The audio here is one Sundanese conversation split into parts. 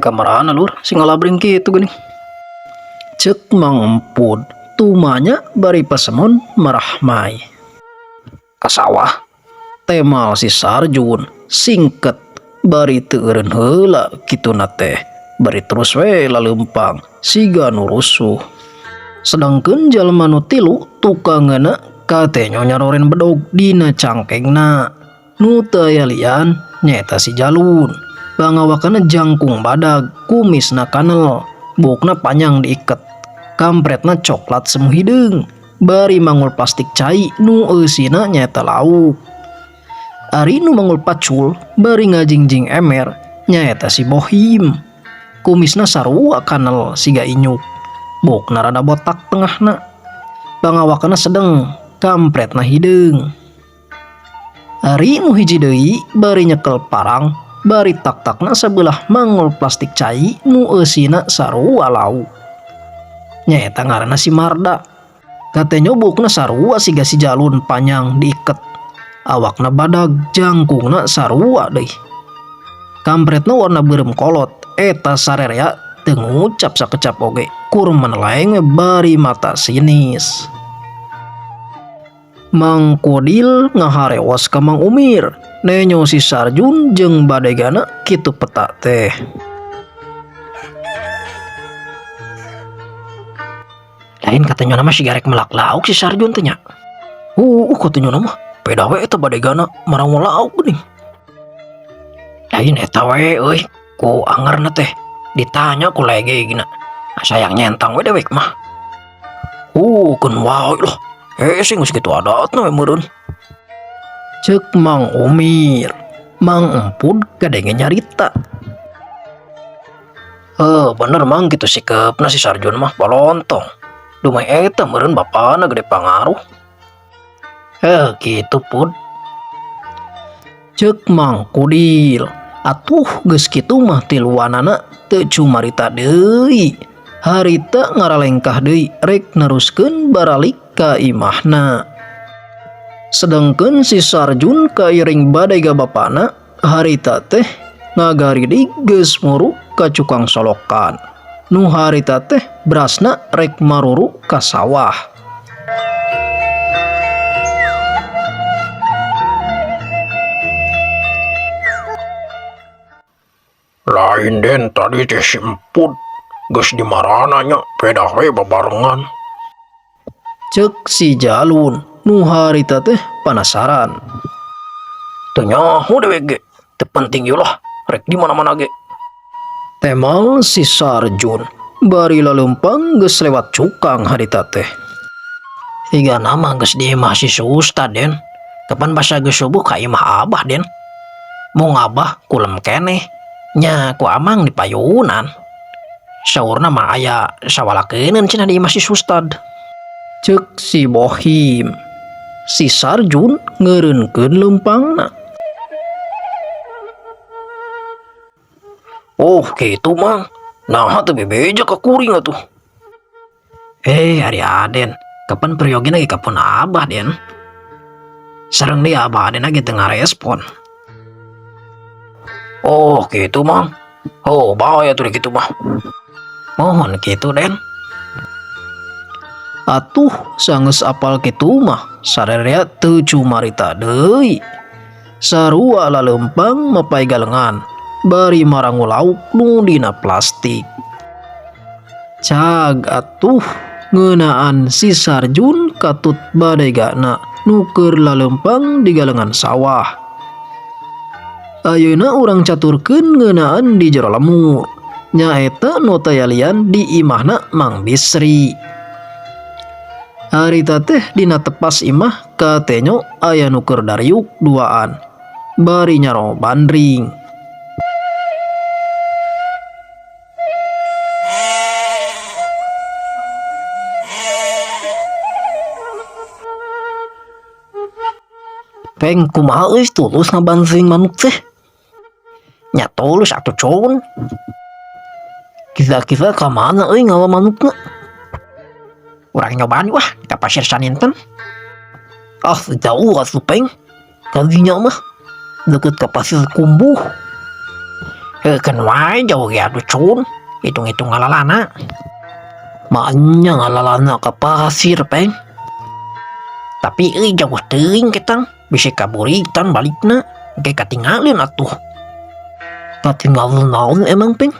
Kamarana lur si ngalabring kitu geuning. Cek Mang Empud tumanya bari pasemon marahmai. Ka sawah temal si Sarjun singket bari teu eureun heula kituna teh bari terus we laleumpang siga nu rusuh. Sedangkeun jalma nu tilu tukangeuna katenyo nyaroren bedog dina cangkengna. Nu teu aya lian nyaeta si Jalun. Pangawakanna jangkung badag, kumisna kanel, buukna panjang diiket, kampretna coklat semu hideung, bari mangul plastik cai nu eusina nyaeta lauk. Ari nu mangul pacul bari ngajingjing emer nyaeta si Bohim. Kumisna sarua kanel siga inyuk, buukna rada botak tengahna. Pangawakanna sedeng, kampretna hideung. Ari nu hiji deui bari nyekel parang, bari tak-takna sabelah mangul plastik cai nu eusina sarua lauk. Nyaeta ngaranna si Marda. Katenyo buukna sarua siga si Jalun panjang diiket. Awakna badag, jangkungna sarua deui. Kampretna warna beureum kolot, eta sarerea teu ngucap sakecap oge, kur meneleng we bari mata sinis. Mang Kodil ngaharewos ka Mang Umir, nenyo si Sarjun jeung badegana kitu peta teh. Lain katanya nama si garek melak lauk si Sarjun teh nya. Katanya nama peda we eta badegana marang lauk geuning. Lain eta we euy ku angerna teh ditanya ku lege gina. Sayang nyentang we dewek mah. Keun wae lah. Sing geus kitu adatna we meureun. Ceuk Mang Umir, Mang Empud kadenge nyarita. Bener Mang kitu sikepna si Sarjun mah balontong. Dumeh eta meureun bapana gede pangaruh. Kitu Pud. Ceuk Mang Kudil, atuh geus kitu mah tiluanana teu cumarita deui. Harita ngaralengkah deui rek neruskeun baralik ka imahna. Sedangkeun si Sarjun kairing badega bapana harita teh ngagaridig geus muru ka cukang solokan. Nu harita teh berasna rek maruru ka sawah. Lain den tadi teh si Empud geus dimarana nya pedah we babarengan. Ceuk si Jalun nu harita teh panasaran. Teu nyaho dewek ge, teu penting ieu lah, rek di mana-mana ge. Temal si Sarjun bari laleumpang geus lewat cukang harita teh. Tiga nama geus di imah si Susta den. Kapan basa geus subuh ka imah abah den. Mung abah kulem keneh nya ku amang di payunan. Saurna mah aya sawalakeuneun cenah di imah si Sustad. Ceuk si Bohim. Si Sarjun ngeureunkeun leumpangna. Oh, kitu mang. Naha teu bebeja ka kuring atuh. Ari Aden, kapan peryogi lagi ka pun abah den? Sareng deui abah Aden lagi teu ngarespon. Oh, kitu mang. Oh, bahaya tuh kitu mah. Mohon kitu den. Atuh sanggeus apal kitu mah sarerea teu cumarita deui. Sarua laleumpang mapay galengan bari marangu lauk nu dina plastik. Cag atuh ngeunaan si Sarjun katut badegana nu keur laleumpang di galengan sawah. Ayeuna urang caturkeun ngeunaan di jero lemur. Nyaeta nu tayalian di imahna Mang Bisri. Harita teh dina tepas imah katenyo aya nu keur dariuk duaan. Bari nyaro bandring. Peng kumaha euy tulus ngabanting manuk teh? Nya tulus atuh cun. Kira-kira ka mana euy ngawa manukna? Urang nyobaan wah ka pasir saninten. Ah jauh atuh peng. Kadinya mah deket ka pasir kumbuh. Heukeun wae jauh ge atuh Cun, hitung-hitung ngalalana. Maenya ngalalana ka pasir, Peng. Tapi euy jauh teuing ketang, bisi kaburitan balikna, engke katinggalin atuh. Katinggalan naon emang, Peng?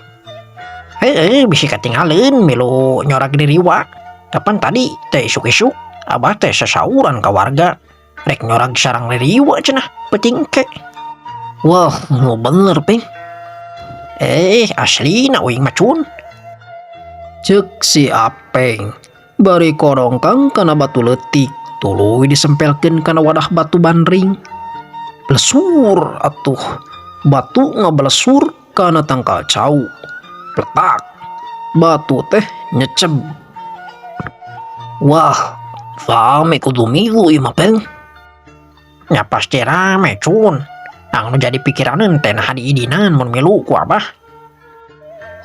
Heeh, bisi katinggalin milu nyorak ririwa. Kapan tadi teh isuk-isuk abah teh sasauran ka warga rek nyorag sarang ririwa cenah peuting ke. Wah, nu bener, Peng. Eh, aslina uing mah, Cun. Cek si Apeng bari korongkang kana batu leutik, tuluy disempelkeun kana wadah batu bandring. Blesur atuh batu, ngablesur kana tangkal cau. Pletak, batu teh nyeceb. Wah, rame, kudu milu ieu mah, Peng. Ya pasti rame, Cun. Anu jadi pikiraneun teh naha diidinan mun milu ku abah.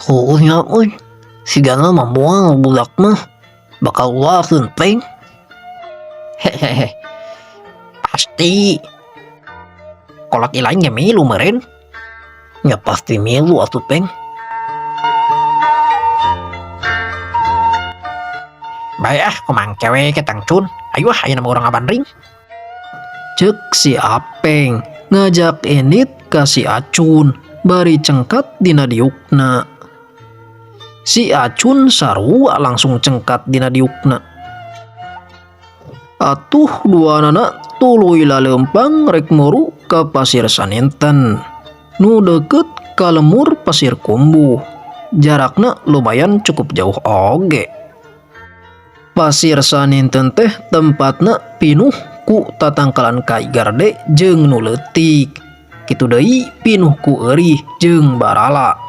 Heueuh nya euy, sigana mah moal budak mah bakal uakeun, Peng. Hehehe. Pasti. Kolot ilaing ge milu meureun. Ya pasti milu atuh, Peng. Bae ah, kumang kewe ketang, Cun. Ayo ah, ayeuna mah urang ngabandring. Cek si Apeng ngajak indit ka si Acun bari cengkat dina diukna. Si Acun sarua langsung cengkat dina diukna. Atuh duanana tuluy laleumpang rek muru ka Pasir Saninten nu deket ka lembur Pasir Kumbuh. Jarakna lumayan cukup jauh oge. Pasir Saninten teh tempatna pinuh ku tatangkalan kai garde jeung nu leutik. Kitu deui pinuh ku eurih jeung barala.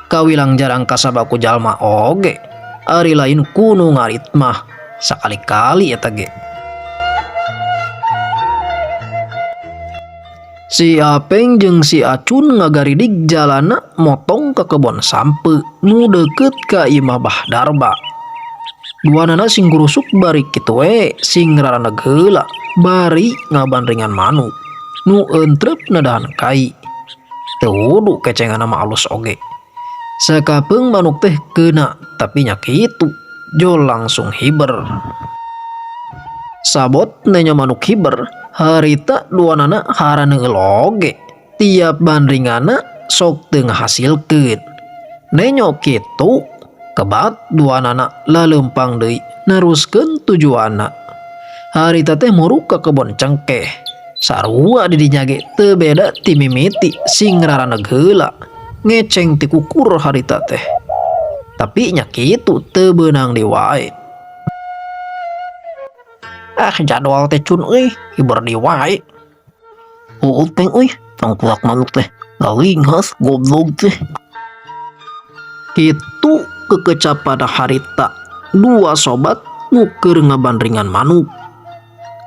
Kawilang jarang kasaba ku jalma oge. Ari lain ku nu ngarit mah sakali-kali eta ge. Si Apeng jeung si Acun ngagaridig jalana motong ke kebon sampe nu deket ka imah Bah Darba. Duanana sing gurusuk bari kitu we sing raraneg heula bari ngabandringan manuk nu entrep nadahan kai. Teu wudu kecenganna mah alus oge. Sakapeung manuk teh keuna, tapi nya kitu jol langsung hiber. Sabot nenya manuk hiber, harita duanana haraneul oge. Tiap bandringana sok teu ngahasilkeun. Nenyo kitu kebat duanana laleumpang deui neruskeun tujuanna. Harita teh muruk ka kebon cengkeh. Sarua di dinya ge teu beda ti mimiti, sing raraneg heula. Ngeceng ti kukur harita teh. Tapi nya kitu teu beunang deui wae. Ah, jadwal teh, Cun euy, hiber deui wae. Heueuh, Peng euy, tangkulak manuk teh galinghas goblog teh. Kitu kekecapan harita dua sobat nu keur ngabandringan manuk.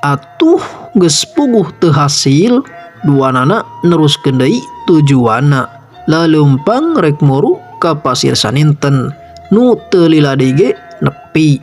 Atuh geus puguh teu hasil, duanana neruskeun deui tujuanna. Laleumpang rek muru ka Pasir Saninten nu teu lila deui ge nepi.